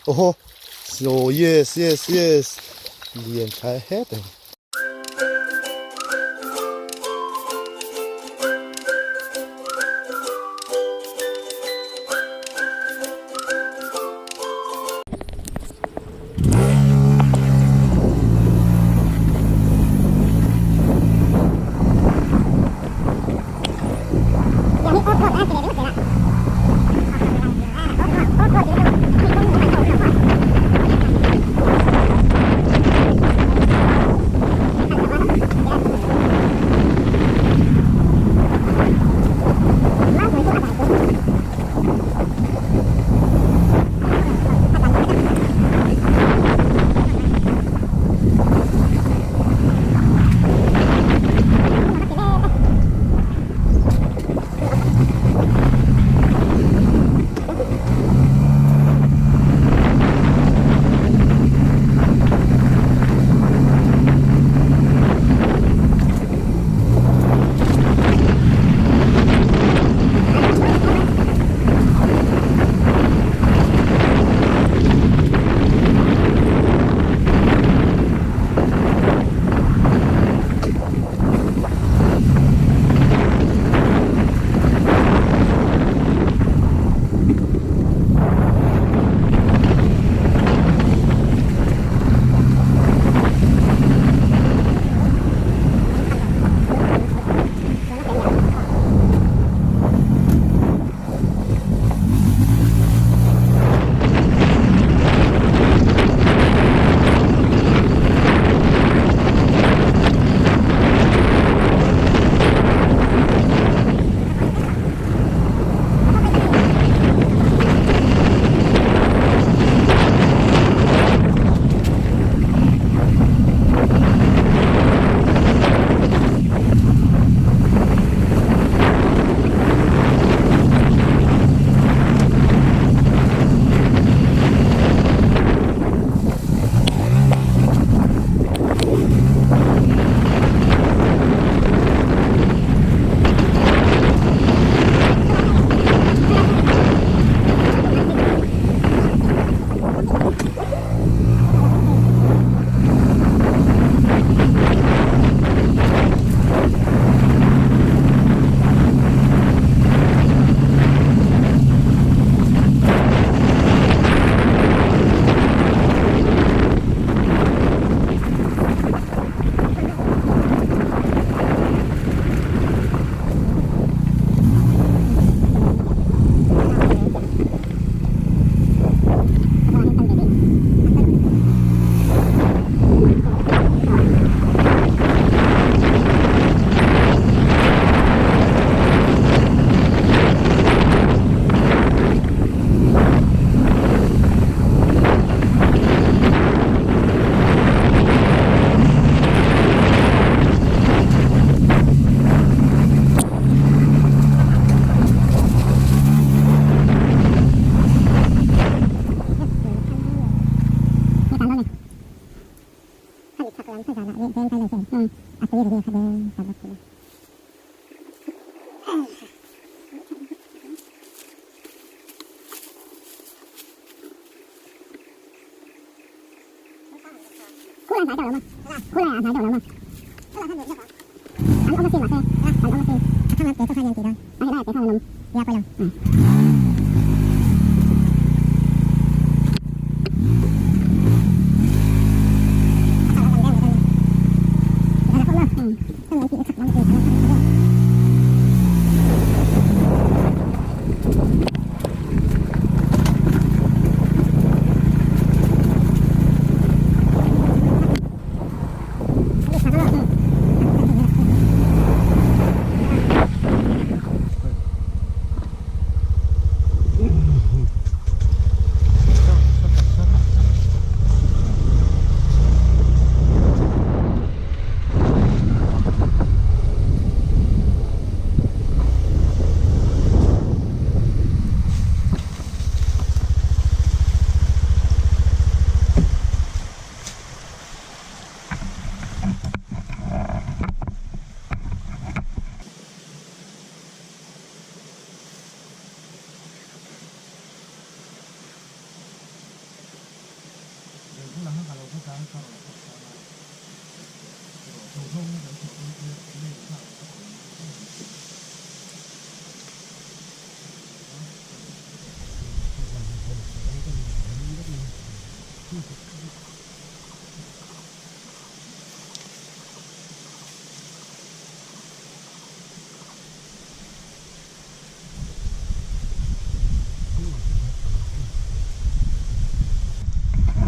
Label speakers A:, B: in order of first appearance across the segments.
A: Awhaw oh yes yes yes lian tha het ang.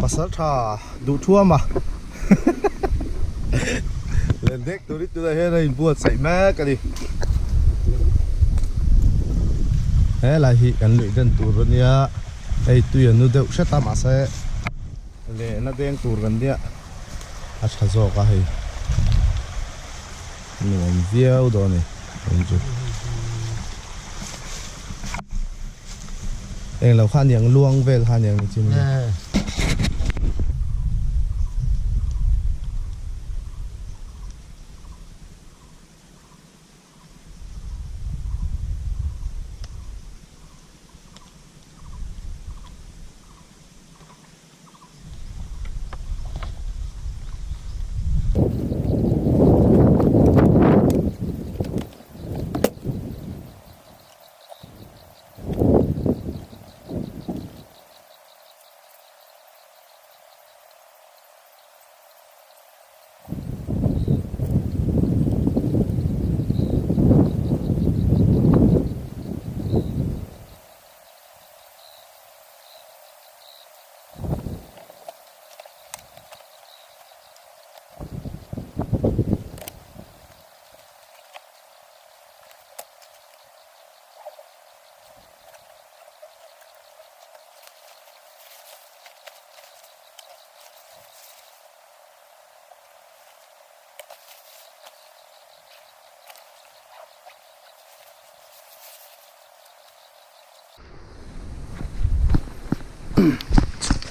A: Pasal tha duh thuam a len dek turin tunah hian a inbuatsaih mek a ni. He lai hi kan luih den tur a nia hei tui a nu deuh hret a mahse lehna deng tur kan nia a tha zawk a hei. Nuam viau dawn a ni heng chu. Englo kha aniang luang vel kha aniang ni chin ni.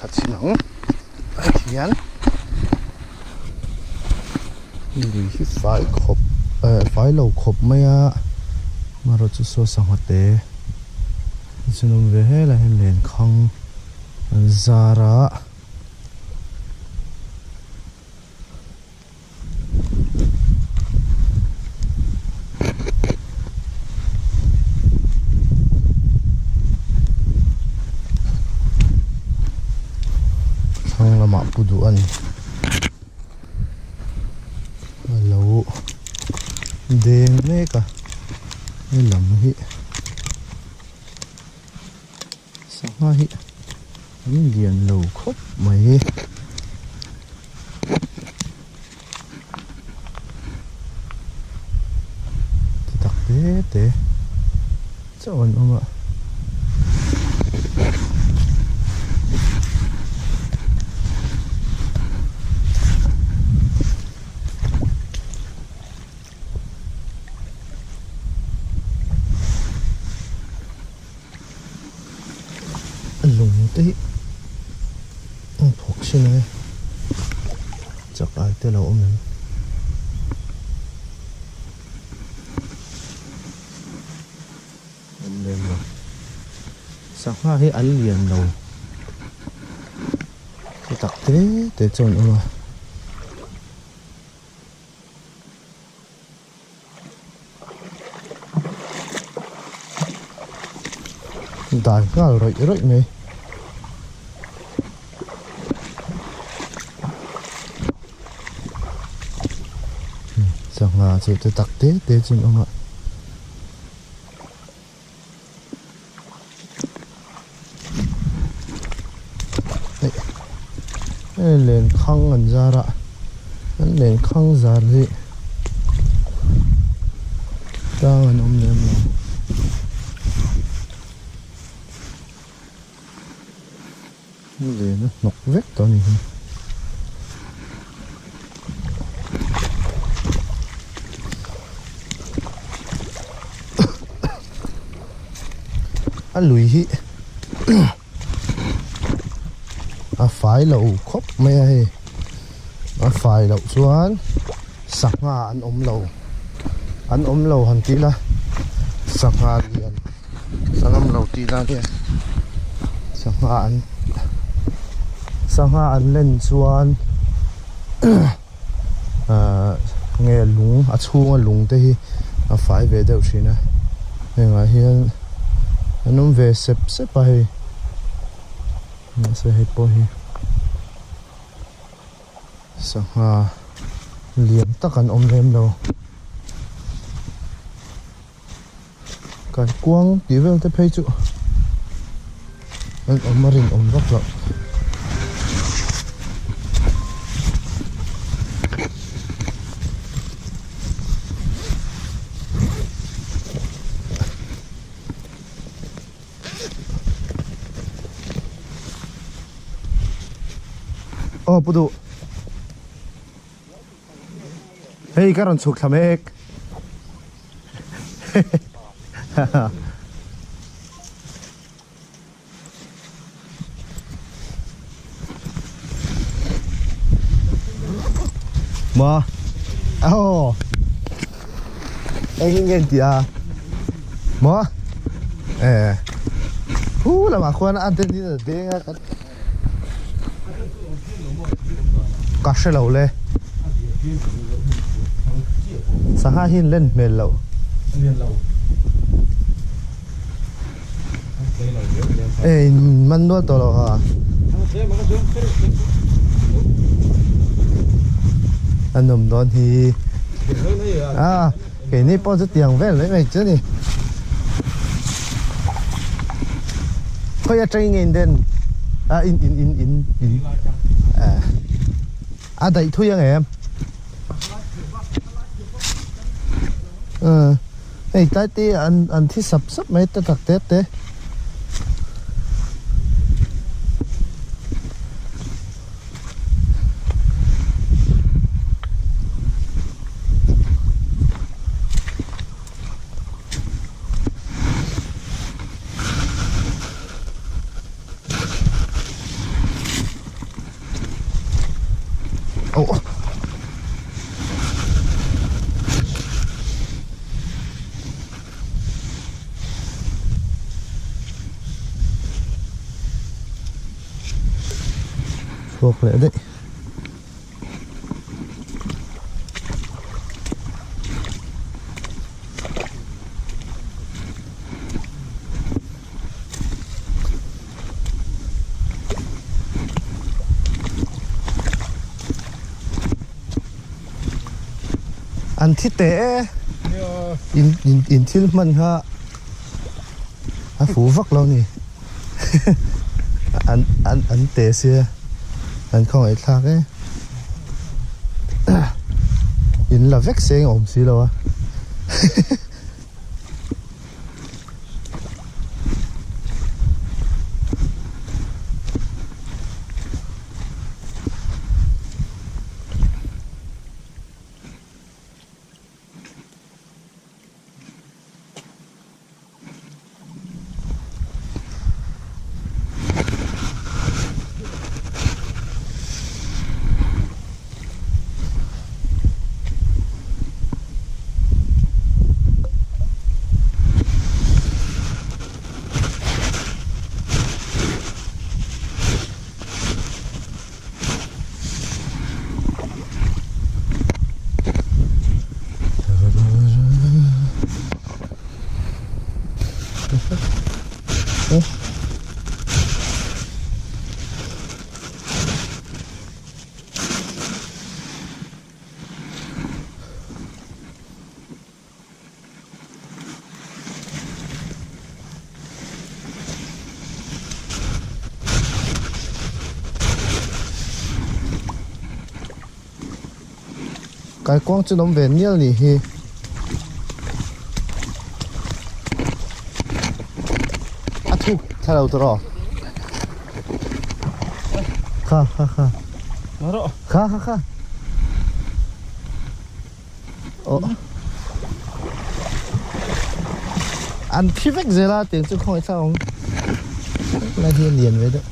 A: Thla chhin ang ah hian lui hi fai khawp eh fai lo khawp mai a amaherawh chu saw sangha te a chhunawm ve helai hian lenkhang an zar a. Thlang lamah pu duh a ni a lo deng mek a helam hi sangha hi an lian lo khawp mai. Ti tak te te chauh an awm a. Lung te hi a phawk chin a chak ai te lo awm em awm lem lo sangha hi an lian lo ti tak te te chuan an awm a. Dai nghal rawih rawih mai. Sangha chu te tak te te chu an awm a. Hei lenkhang an zar a an lenkhang zar hi tlang an awm lem lo len a hnawk vek tawh a ni hi. A lui hi a fai lo khawp mai a hei a fai loh chuan sangha an awm lo an awm lo han tih ila sangha lian an awm lo tih ila nia sangha an sangha an len chuan. Ahh nge lung a chhunga lung te hi a fai ve deuh thin a hengah hian an awm ve sep sep a hei mahse hei pawh hi sangha lian tak an awm lem lo. Kaikuang tih vel te phei chu an awm a rinawm vak loh. Aw pu duh. Hei ka rawn chhuk thla mek. Ma aw eng in nge tih a maw e hu lamah khuan a den in a deng a ka Ka hre lo le. Sangha hi an len hmel loh. Ei man nual tawh lo ha. A nawm dawn hi. A keini pawh chu tiang vel mai mai chu a ni. Khawi atangin nge in den a in in in in in a daih thui ang em hei tlai te an an thi sap sap mai te tak te te. Oh. Chhuak leh daih. An thi teh e in in in thil hman kha a fu vak lo ni an an an teh sia an khawngaih thlak e in la vek seng a awm si lo a. Kaikuang chu an awm ve nial nih hi. A thuk thla lo tawh rawh. Kha kha kha. Kha kha kha. Oh. An thi vek zel a tiang chu khawngaih thlak awm. Lai hi a lian ve deuh.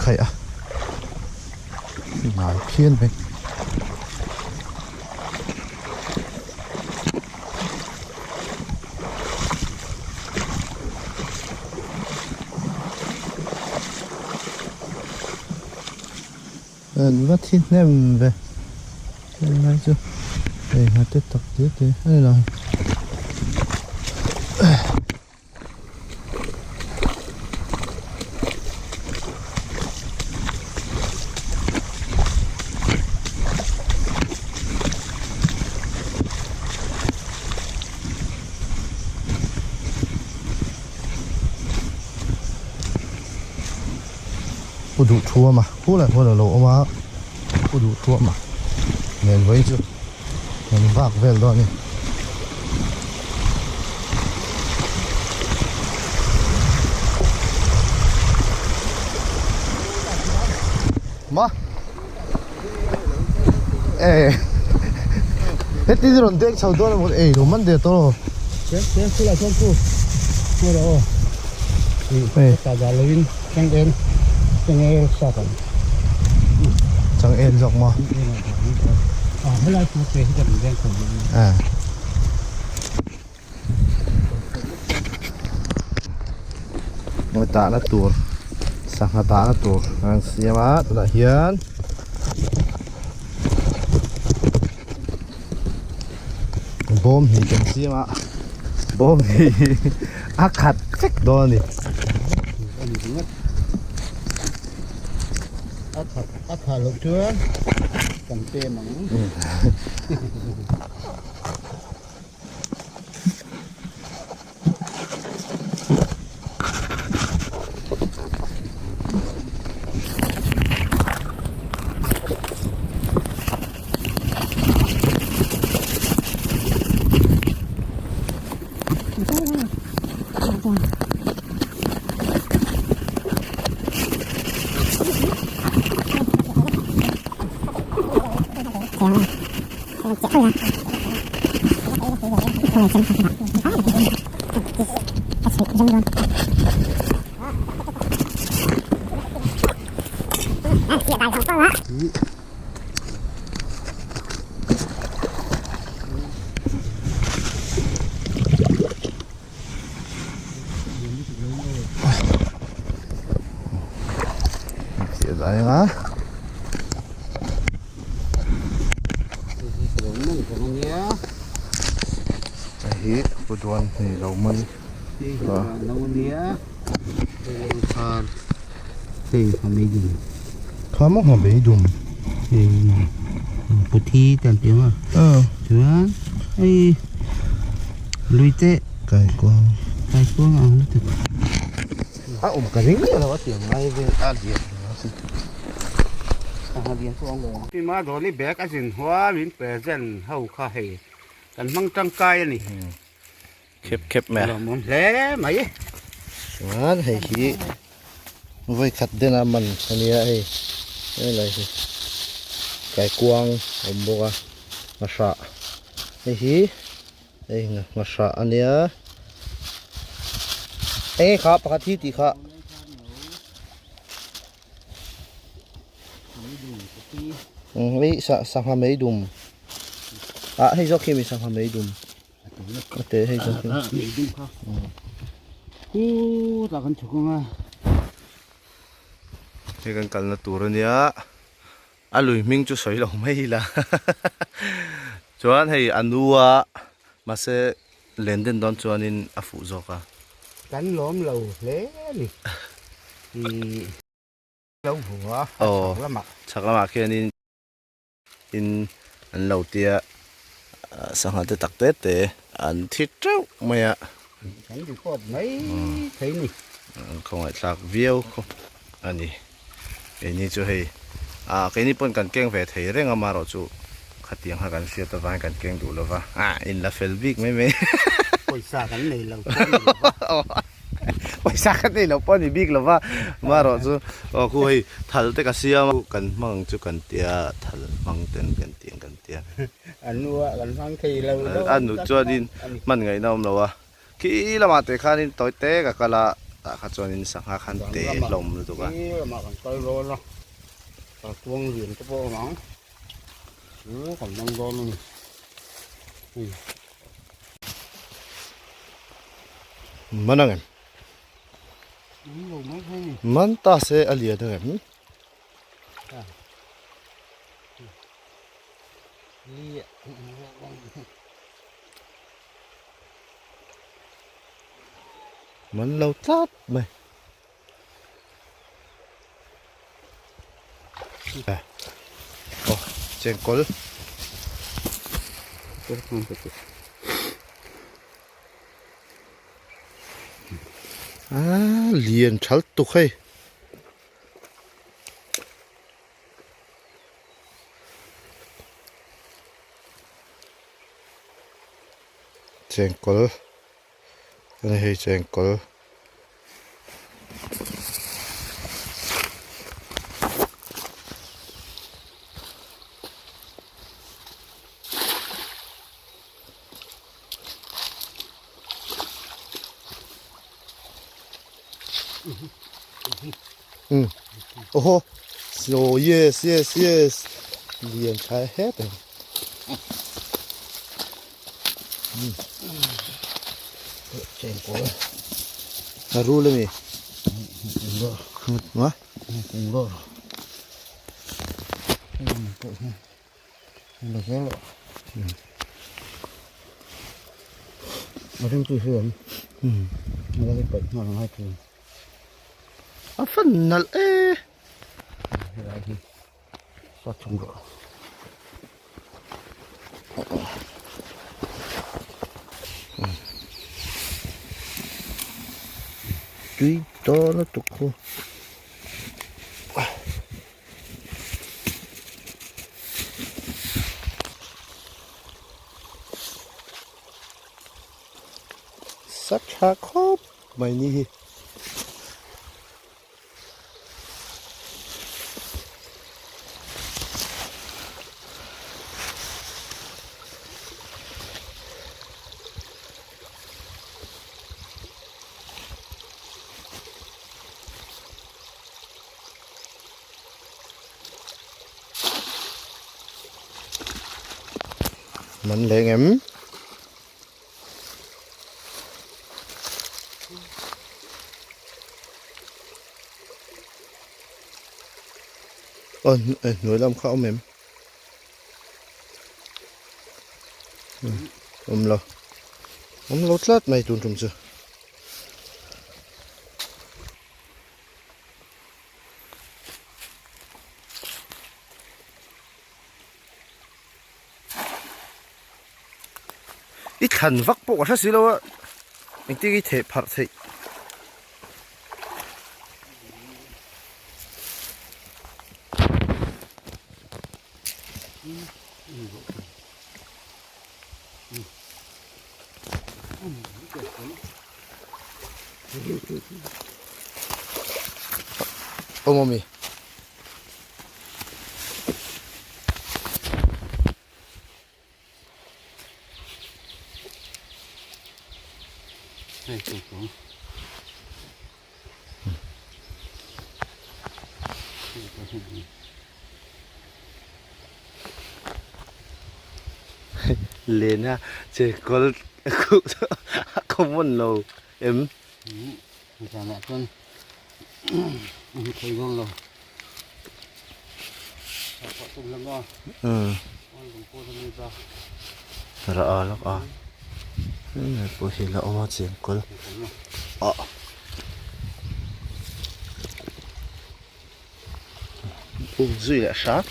A: khaih a nal phian mai. An va thi hnem ve helai chu hei ngate tak te te a ni lo. Pu duh thuam a khulai khuan alo awm a pu duh thuam a nen vawiin chu kan vak vel dawn a ni. Ma e heti chu rawn dek chho dawn a maw ei lo man der tawh lo.
B: Chen chen khulai chuan chu chu rawh aw ih ta zah lo in chang en chang el sa kan
A: chang en zawk maw
B: a helai chu te hi kan veng khawm
A: a Dahna tur sangha dahna tur an siam a tunah hian bawm hnih kan siam a bawm hi a khat vek dawn a ni.
B: A khat loh chuan kan pem ang.
A: Hei hi pu duan hei lo man kha maw ngha bei dum
B: puthi te an piang a chuan hei lui te
A: kaikuang
B: kaikuang ang lutuk
A: a awm ka ring miah lo a tiang lai vel a lian
B: Pi Madhawni bag a zin hua min present ho kha hei kan hmang tangkai a ni.
A: Khep khep mai a.
B: Lawmawm hle mai.
A: Chuan hei hi vawi khat den a man a nia hei helai hi kaikuang a awm bawk a nghahrah hei hi hei nghahrah a nia eng nge kha pakhat hi tih kha. Hei sangha mei dum ah hei zawk khi mi sangha mei dum a te hei zawk khi
B: mei dum kha hu tah kan chhuk anga
A: hei kan kalna tur ania a lui hming chu sawi lo mai ila chuan hei a nu a mahse len den dawn chuanin a fuh zawk a
B: kan lawm lo hle a ni ih. Lo hmu a, a chhak lamah.
A: Chhak lamah khianin in an lo tia sangha te tak te te an thi teuh mai a.
B: Kan report mai thei ni.
A: An khawngaihthlak viau khawp a ni. Keini chu hei ah keini pawn kan keng ve thei reng a marawh chu khatiang kha kan hriat avangin kan keng duh lova ah in la fel bik mai mai.
B: Pawisa kan nei lo pawh a ni lova.
A: Pawisa ka nei lo pawh a ni bik lo va, amaherawh chu aw khu hei thal te ka siam a, kan hmang chu kan tia thal hmang ten kan ti ang kan tia.
B: A nu a kan hmang thei lo
A: a nu chuanin hman ngaihna awm lo a, khi lamah te khanin tawi te ka kal a. Tah kha chuanin sangha khan te hlawm lutuk a.
B: Sir ramah kan kal dawn a, kalkuang lian te pawh a awm ang. Chu kan dang dawn a ni. Hei.
A: Man ang em?
B: Man lo mai thei ni.
A: Man ta se a lian ang em? Man lo tlat mai. Aw chengkawl. Ah lian thal tuk hei. Chengkawl ani hei chengkawl. Um awhaw oh yes yes yes lian tha het ang um chengkawl a rul a ni A fan nalh e. Tui dawn lutuk khu. Sa tha khawp mai ni hi. Man leh ngem. Aw hnuai lam kha a awm em? Awm lo. Awm lo tlat mai tun tum chu. I thlan vak pawh ka hre si lo a engtin nge i theh pharh theih. Awm awm i. Lena che kawl a common lo em.
B: Zanah chuan an khawi dawn lo.
A: Ra a lawk a hei pawh hi la awm a chengkawl ah um zui leh hram.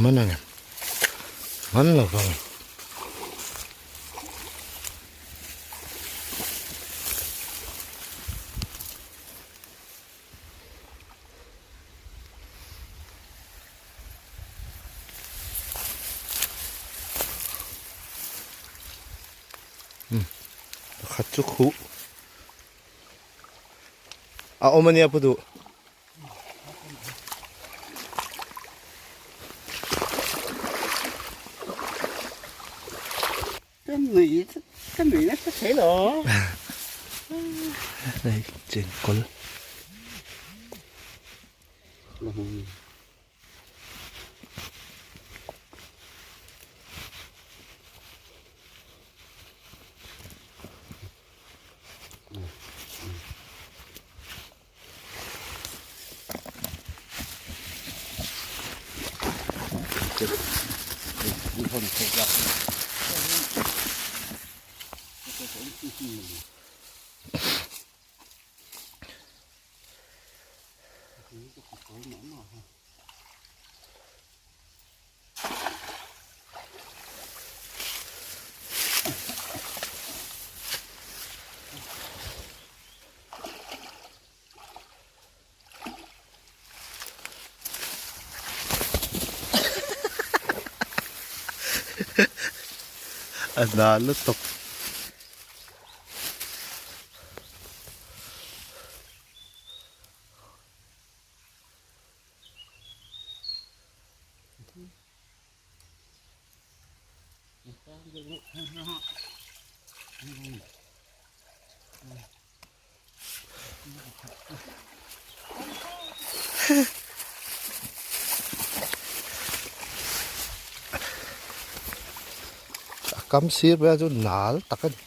A: Man ang em man lo vang Pakhat chu khuh a awm ania pu duh.
B: Ka nui ka nui nasa thei lo.
A: Hei chengkawl. A hna lutuk. A kam sir vel chu nal tak a ni.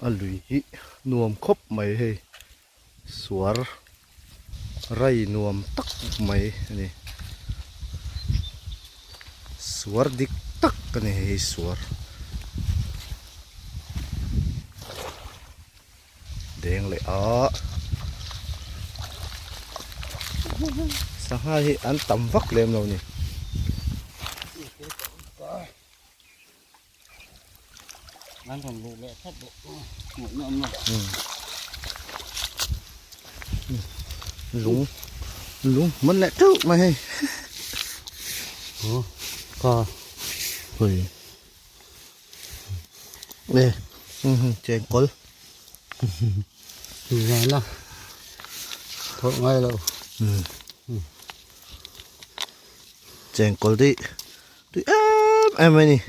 A: A lui hi nuam khawp mai hei suar rai nuam tak mai a ni suar dik tak a ni hei suar deng leh a sangha hi an tam vak lem lo ni. Lung lung man leh teuh mai hei. Hei. Nè, chengkawl.
B: Nè na. Thôi ngay đâu.
A: Chengkawl đi. Tui em em mai ni.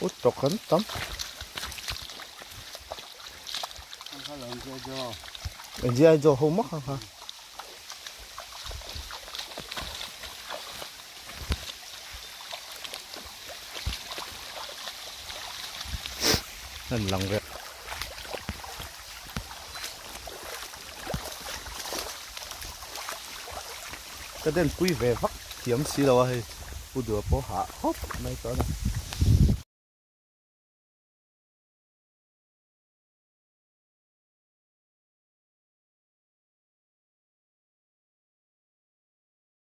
A: Út tawk an tam. Engzia ai zawh ho mak ang kha. An lang reuh. Ka den pui ve vak thiam si lo a hei pu dua pawh hah khawp mai tawh a ni.